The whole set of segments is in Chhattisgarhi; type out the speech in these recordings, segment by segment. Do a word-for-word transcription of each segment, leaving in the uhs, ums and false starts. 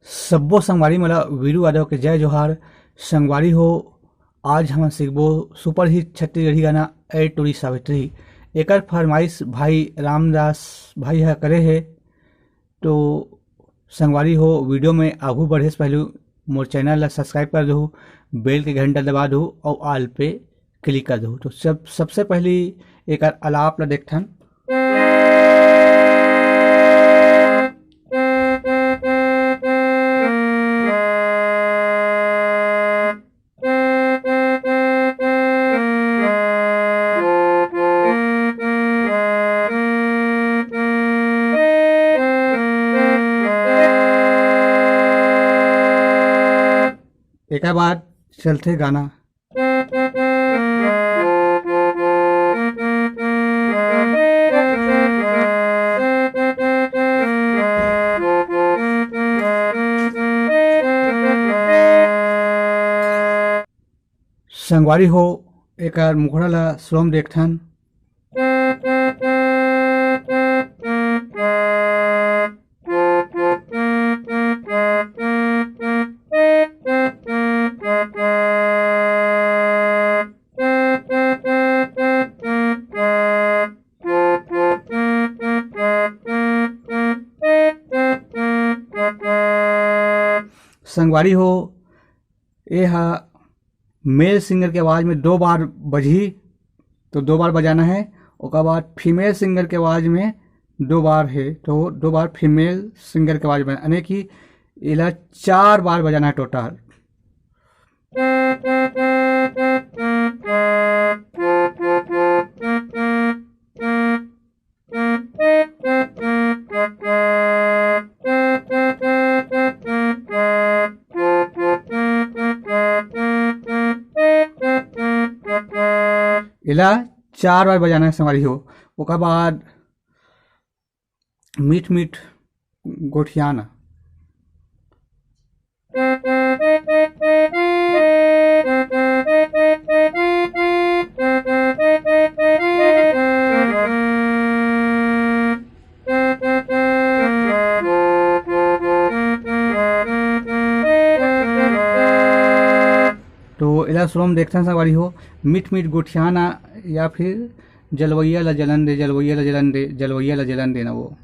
सब्बो संगवारी मन ल वीरू यादव के जय जोहार। संगवारी हो, आज हमन सीखबो सुपरहिट छत्तीसगढ़ी गाना ए टूरी सावित्री। एकर फरमाइश भाई रामदास भाई ह करे हे। तो संगवारी हो, वीडियो में आगू बढ़े से पहले मोर चैनल ला सब्सक्राइब कर दहू, बेल के घंटा दबा दहू और ऑल पे क्लिक कर दहू। तो सब, सबसे पहले एकर आलाप ला देखथन। एकर बाद चलथे गाना। संगवारी हो, एकर मुखड़ा ला स्लो म देखथन। संगवारी हो, ए हा मेल सिंगर के आवाज में दो बार बजही, तो दो बार बजाना है। ओकर बाद फीमेल सिंगर के आवाज में दो बार है, तो दो बार फीमेल सिंगर के आवाज में, यानी कि एला चार बार बजाना है टोटल। एला चार बार बजाना है संगवारी हो। ओकर बाद मीठ मीठ गोठियाना। तो एला स्लो म देखथन संगवारी हो, मीठ मीठ गोठियाना या फिर जलवैया ला जलन दे, जलवैया ला जलन दे, जलवैया ला जलन देना वो।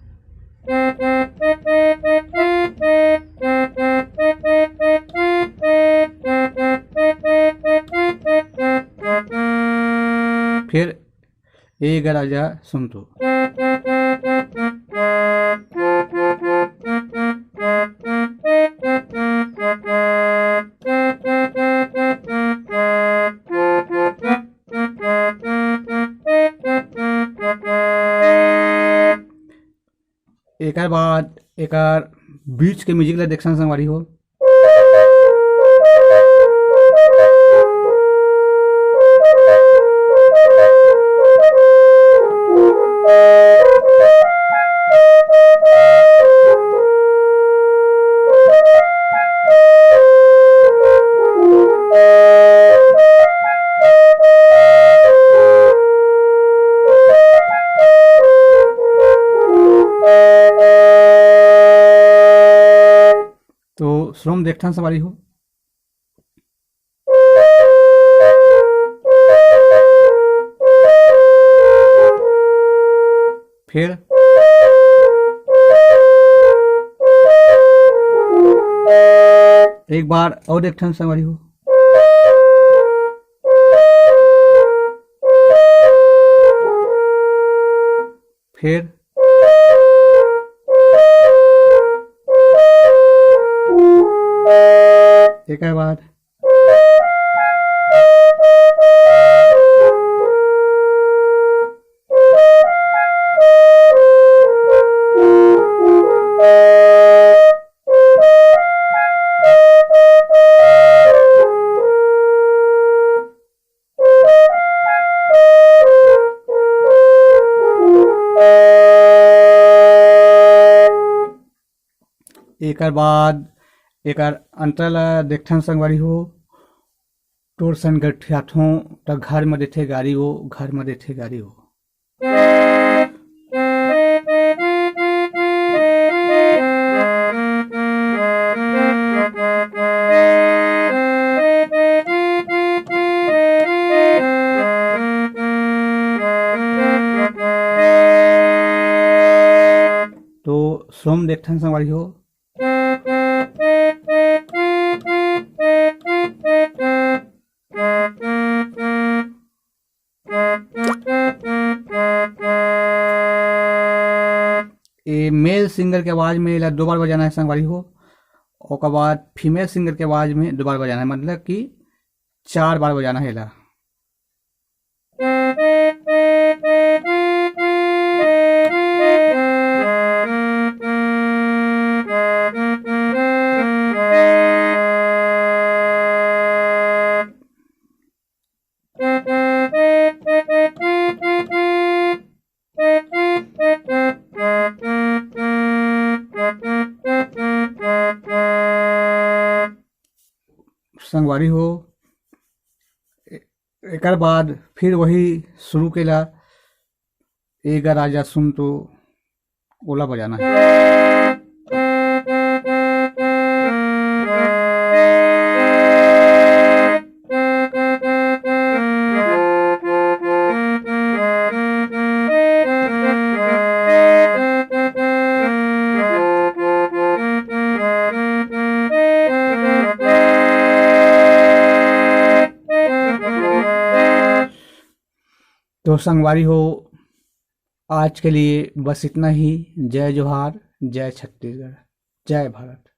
फिर ए ग राजा सुन तो। एकर बाद एकर बीच के म्यूजिक ला देखथन संगवारी हो। तो स्लो म देखथन संगवारी हो। फिर एक बार और देखथन संगवारी हो। फिर एकर बाद एकर बाद एकर अंतरा ला देखथन संगवारी हो। तोर संग गठियाथों त घर म देथे गारी वो, घर म देथे गारी वो। सुरम देखथन संगवारी हो। ए मेल सिंगर के आवाज में एला दो बार बजाना है संगवारी हो। ओकर बाद फीमेल सिंगर के आवाज में दो बार बजाना है, मतलब कि चार बार बजाना है एला। संगवारी हो, ए-, एकर बाद फिर वही शुरू केला, ए गा राजा सुन तो, ओला बजाना है। तो संगवारी हो, आज के लिए बस इतना ही। जय जोहार, जय छत्तीसगढ़, जय भारत।